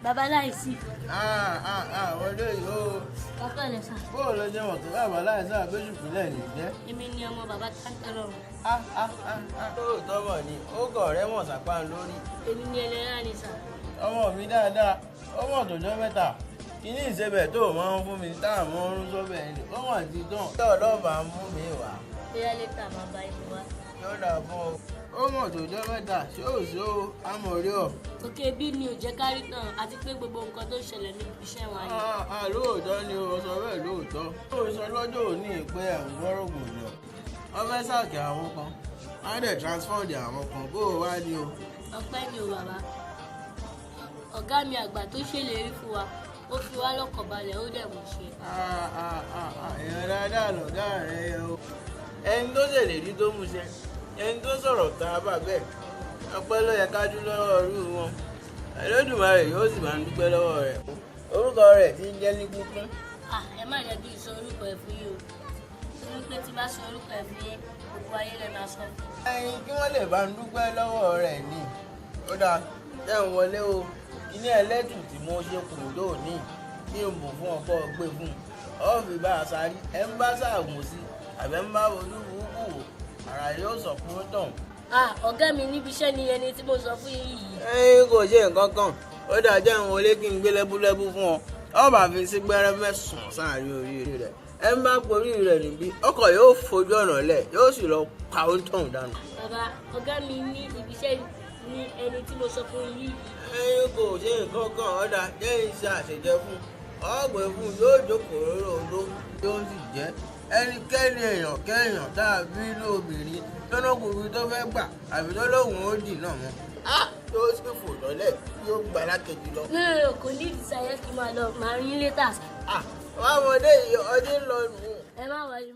Bàbá láìsí. Wọlé yìí o. Bàbá lẹ sà. Bóò ló jẹ́ mọ̀ tó bàbá láìsí àbẹ́sùpínlẹ̀ ní jẹ́. Èmi ni ọmọ bàbá táńtẹ́lọ́rùn. Lóòótọ́ mọ̀ ni, ó kọ̀ rẹ́ mọ̀ sápá lórí. Èmi ni ẹlẹ́rà ni sà. Ọmọ mi dáadáa, ó mọ̀ tó jọ́ mẹ́ta. Kíní ìsebẹ̀ tó máa ń fún mi tá à mọ́ ń rún sọ́bẹ̀ ni, ó mọ̀ ti dán. Tí ọlọ́ọ̀bà ń mú mi wá. Bóyá létà máa bá yín wá. Yóò dà fún ọ. Ó mọ̀ tó jọ́ mẹ́ta, ṣé ò sí o, á mọ̀ rí ọ. Òkè bí ni ò jẹ́ kárí tán àti pé gbogbo nǹkan tó ń ṣẹlẹ̀ níbi iṣẹ́ wa ni. Lóòótọ́ ni o sọ bẹ́ẹ̀ lóòótọ́. Ó sọ lọ́jọ́ òní pé ẹ̀ ń gbọ́rọ̀ gbòòlò. Wọ́n fẹ́ sàkè àwọn kan, wọ́n á dẹ̀ transfer àwọn kan, bó o wá ní o. Ọpẹ́ ni o bàbá. Ọ̀gá mi àgbà tó ṣèlérí fún wa, ó fi wá lọ́kàn balẹ̀, ó dẹ̀ mú ṣe. Èèyàn dáadáa lọ̀gá rẹ̀ yẹ o. Ẹni tó ṣèlérí tó mú ṣẹ, ẹni tó sọ̀rọ̀ tá a bà bẹ́ẹ̀, ọpẹ́ ló yẹ ká dú lọ́wọ́ irú wọn. Ẹlẹ́dùmarè yóò sì máa ń dúpẹ́ lọ́wọ́ rẹ̀. Orúkọ rẹ̀ ti ń jẹ́ ní kúkún. Ẹ má jẹ́ kí n sọ orúkọ ẹ̀ fún yín o. Torí pé tí bá sọ orúkọ ẹ̀ fún yín, gbogbo ayé lè máa sọ fún. Ẹyin kí wọ́n lè bá ń dúpẹ́ lọ́wọ́ rẹ̀ ni. Ó dáa, jẹ́ ń wọlé o. Kíní ẹlẹ́tù tí mo ṣe kù lónìí kí n bù fún ọkọ gbé fún un. Ó fi bá a sáré, ẹ ń bá ṣaàgùn sí, àbẹ́ ń bá ojú burúkú wò, àrà yóò sọ fún tàn. Ọ̀gá mi níbi iṣẹ́ ni ẹni tí mo sọ fún yín yìí. Ẹyin kò ṣe nǹkan kan, ó dáa, jẹ́ ń wọlé kí n gbé lẹ́búlẹ́bú fún ọ. Ó bá fi sí gbẹ́rẹ́ mẹ́sàn-án sáàrin orí rẹ̀. Ẹ ń bá porí rẹ̀ níbí, ọkọ̀ yóò fojú ọ̀nà lẹ̀, yóò sì lọ pa ó tàn dànù. Bàbá, ọ̀gá mi ní ibi iṣẹ́ ni ẹni tí mo sọ fún yín yìí. Ẹyin kò ṣe nǹkan kan, ó dáa, jẹ́ iṣẹ́ àṣejẹ fún ọ̀gbìn fún yóò jókòó lóró yóò sì jẹ́ ẹnikẹ́ni èèyàn kẹ́yàn tá a bí lóbìnrin tọ́nàkùnrin tó fẹ́ gbà àbí tó lóun ó dì náà mọ́. Yóò sì fò lọ́lẹ̀ yóò gbà lákejì lọ. No, kò ní ìdísàyẹ́ kí n máa lọ, màá rí yín later. Wọ́n á mọdé yìí ọdún lọ nù. Ẹ má wọlé.